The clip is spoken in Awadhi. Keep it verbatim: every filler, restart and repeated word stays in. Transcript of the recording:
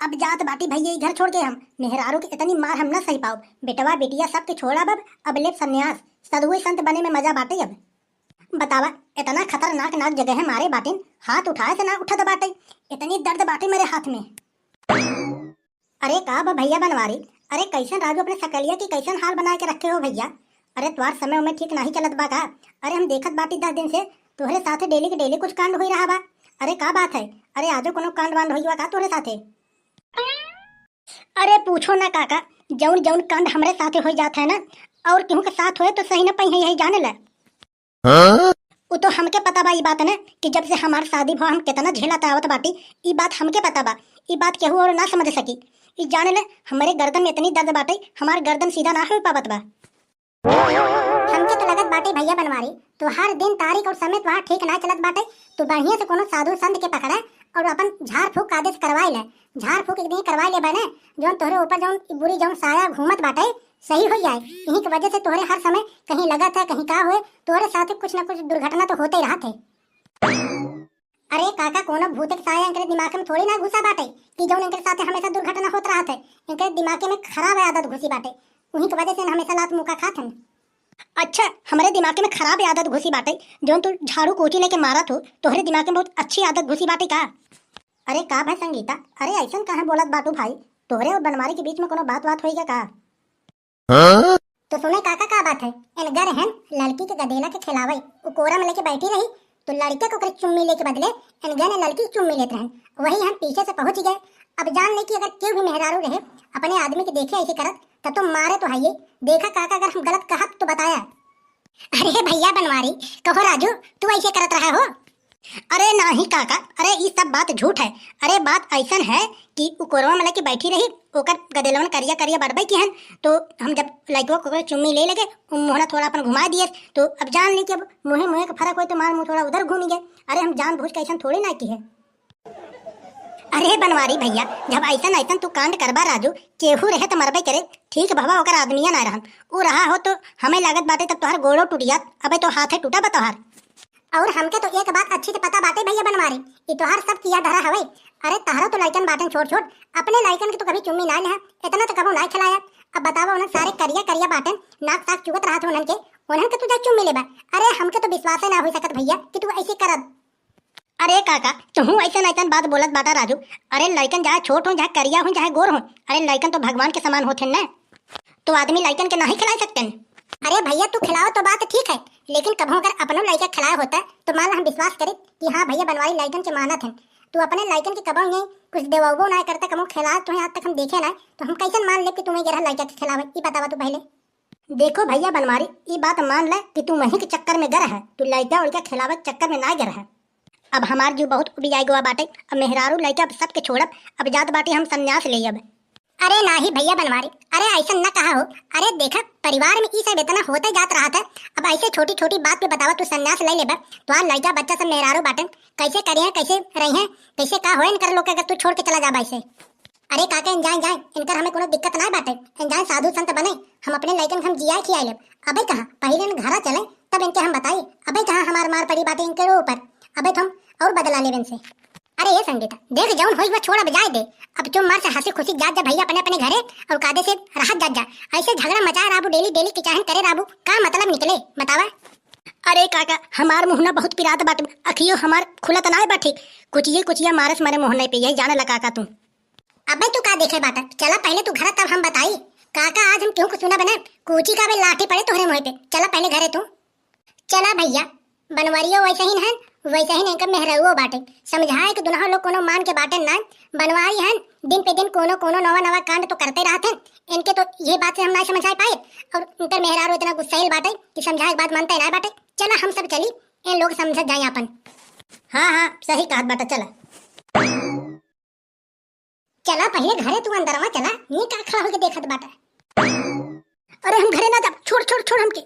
अब जात बाटी भैया ई घर छोड़ के हम, मेहरारू के इतनी मार हम न सही पाउब। बेटवा बिटिया सबके छोड़ब अब, अब लेब संन्यास। साधुए संत बने में मजा बाटे अब। बतावा, इतना खतरनाक नाक जगह है मारे बाटिन, हाथ उठाए से ना उठत बाटे, इतनी दर्द बाटे मेरे हाथ में। अरे का बा भैया बनवारी, अरे कैसन राजू अपने सकलिया की कैसन हाल बनाए के रखे हो भैया? अरे तोहार समय उमय ठीक नाही चलत बा का? अरे हम देखत बाटी दस दिन से तोहरे साथे डेली के डेली कुछ कांड होई रहा बा। अरे का बात है? अरे आजो कोनो कांड वांड होई बा का तोहरे साथे? अरे पूछो ना काका, जौन जौन कांड हमरे साथे होई जात है ना, और केहू के साथ होए तो सही न पई है, यही जाने ला। हाँ? उ तो हमके पता बा ई बात न कि जब से हमार शादी भवा हम केतना झेलत आवत बाटी, ई बात हमके पता बा। ई बात केहू और ना समझ सकी। ई जान ले, हमरे गर्दन में इतनी दर्द बाटे, हमार गर्दन सीधा ना हो पावत बा। हमके तो लगत बाटे भैया बनवारी, तोहार दिन तारीख और समय तोहार ठीक ना चलत बाटे। तू बढ़िया से कोनो साधु संत के पकड़ा और अपन झाड़ फूक का आदेश करवाए ले। झाड़ फूक एक दिन करवाए ले बने, जौन तोहरे ऊपर जौन ई बुरी जौन साया घूमत बाटे, सही हो जाए। इन्हीं की वजह से तोहरे हर समय कहीं लगत है, कहीं का होए, तोहरे साथ कुछ ना कुछ दुर्घटना तो होते ही रहत है। अरे काका, कोनो भूत के साया इनके दिमाग में थोड़ी ना घुसा बाटे कि जौन इनके साथ हमेशा दुर्घटना होत रहत है। इनके दिमाग में खराब आदत घुसी बाटे, उन्हीं की वजह से हमेशा लात मुका खात हैं। अच्छा, हमरे दिमाग में खराब आदत घुसी बाटे, जौन तू झाड़ू कूची लेके मारत हो, तोहरे दिमाग में बहुत अच्छी आदत घुसी बाटे का? अरे का भाई संगीता, अरे ऐसन काहे बोलत बाटू भाई? तोहरे और बनवारी के बीच में कोनो बात बात होई गया का? हाँ? तो सुने काका, का बात है? एनगर हन लड़की के गदेला के खिलावे, उ कोरा में लेके बैठी रही, तो लड़के को ओकरे चुम्मी लेके बदले एनगर ने लड़की की चुम्मी लेत रहन। वही हम पीछे से पहुंच गए। अब जान ले कि अगर केहू भी मेहरारू रहे, अपने आदमी के देखे ऐसे करत, तब तो मारे तो है ये। देखा काका, अगर हम गलत कहत तो बताया। अरे भैया बनवारी, कहो राजू, तू ऐसे करत रहा हो? अरे नाही काका, अरे ई सब बात झूठ है। अरे बात ऐसन है कि उ कोरवा में लेके बैठी रही, ओकर गदेलवन करिया करिया बड़बई की हन, तो हम जब लइकवा को चुम्मी ले लगे, उ मुहना थोड़ा अपन घुमा दिए, तो अब जान ली कि अब मुहे मुहे का फर्क होए तो मार मुंह थोड़ा उधर घूमी गए। अरे हम जानबूझ के ऐसन थोड़ी ना की है। अरे बनवारी भैया, जब ऐसन ऐसन तू कांड करबा राजू, केहू रहे तो मरबे करे, ठीक भवा ओकर आदमिया ना रहन, उ रहा हो तो हमें लागत बाटे तब तोहार गोड़ो टूट जात, अबे तो हाथे टूटा बा तोहार। और हमके तो एक बात अच्छी से पता बाटे भैया बनवारी, ई तोहार सब किया धरा हवे। अरे तहरो तो लइकन बाटन छोट छोट, अपने लइकन के तो कभी चुम्मी ना लिहा, इतना तो कबो ना खिलाया। अब बतावा उन्हन सारे करिया करिया बाटन, नाक साक चुगत रहत हो उन्हन के, उन्हन के तू जा चुम्मी लेबा। अरे हमके तो विश्वास ना हो सकत भैया कि तू ऐसे करत। अरे काका, तुहू ऐसन ऐसन बात बोलत बाटा राजू। अरे लइकन चाहे छोट हो, चाहे करिया हो, चाहे गोर हो, अरे लइकन तो भगवान के समान होत हैं ना, तो आदमी लइकन के नहीं खिला सकते हैं। अरे भैया तू खिलाओ तो बात ठीक है, लेकिन कभो अगर अपनो लइका खिलाए होता तो मान ला हम विश्वास करित कि हाँ भैया बनवारी लइकन के मानत हैं। तू अपने लइकन के कबो नहीं कुछ देवबो ना करता, कबो खिला तो आज तक हम देखे ना, तो हम कैसे मान ले कि तुम्हें गिरह लइका के खिलावे? ई बतावा तू पहले। देखो भैया बनवारी, ई बात मान ले कि तू वहीं के चक्कर में गर है, तू लइका उइका खिलावे के चक्कर में ना गर है। अब हमार जीव बहुत उबियाई गवा बाटे, अब मेहरारू लइका अब सबके छोड़ब, अब जात बाटे हम संन्यास ले अब। अरे नाही भैया बनवारी, अरे ऐसा न कहा हो। अरे देखा, परिवार में ई सब इतना होते जात रहा था, अब ऐसे छोटी छोटी बात पे बतावा तू संन्यास ले लेबा, तो लइका बच्चा सब मेहरारू बाटन, कैसे करिए, कैसे रहिए, कैसे का होए इनकर लोग के अगर तू छोड़ के चला जाबा ऐसे। अरे काका, इन जाए, जाए, इनकर हमें कोनो दिक्कत ना बाटे। इन जाए साधु संत बने, हम अपने लइकन के हम जियाए खियाए लेब। अबे कहाँ, पहिले इन घरा चले, तब इनके हम बताई। अबे कहाँ हमार मार पड़ी बाटे इनके ऊपर, अबे तो हम और बदला लेब इनसे। अरे ये संगीता, देख जौन होई वो छोड़, अब जाए दे। अब चुप मार से हंसी खुशी जात जा भैया अपने अपने घरे और कायदे से रहत जात जा। ऐसे झगड़ा मचाए रहबू डेली डेली के चाहन करे रहबू, का मतलब निकले बतावा? अरे काका, हमार मुहना बहुत पिरात बाटे, अखियो हमार खुलत नाय बाटे। कुचिये कुचिया मारस मारे मोहना पे, यही जाने ला काका तू। अबे तू का देखे बाटा, चला पहले तू घर तब हम बताई। काका आज हम केहू को सुना बना, कूची का बे लाठी पड़े तोहरे मुँह पे। चला पहले घरे तू। चला भैया, बनवारियो वैसे ही हन, वैसे ही इनका मेहररुओ बाटे। समझाए कि दुनहो लोग कोनो मान के बाटे ना, बनवारी हन, दिन पे दिन कोनो कोनो नवा नवा कांड तो करते रहत हैं। इनके तो ये बात से हम ना समझा पाए और इनकर मेहरारू इतना गुस्साइल बाटे कि समझाए के बाद मानते ना बाटे। चला हम सब चली, इन लोग समझत जाए अपन। हाँ हाँ, सही कहत बाटा, चला। चला पहले घरे तू अंदरवा चला, ये का खड़ा होके देखत बाटा। अरे हम घरे ना जाब, छोड़ छोड़ छोड़ हमके।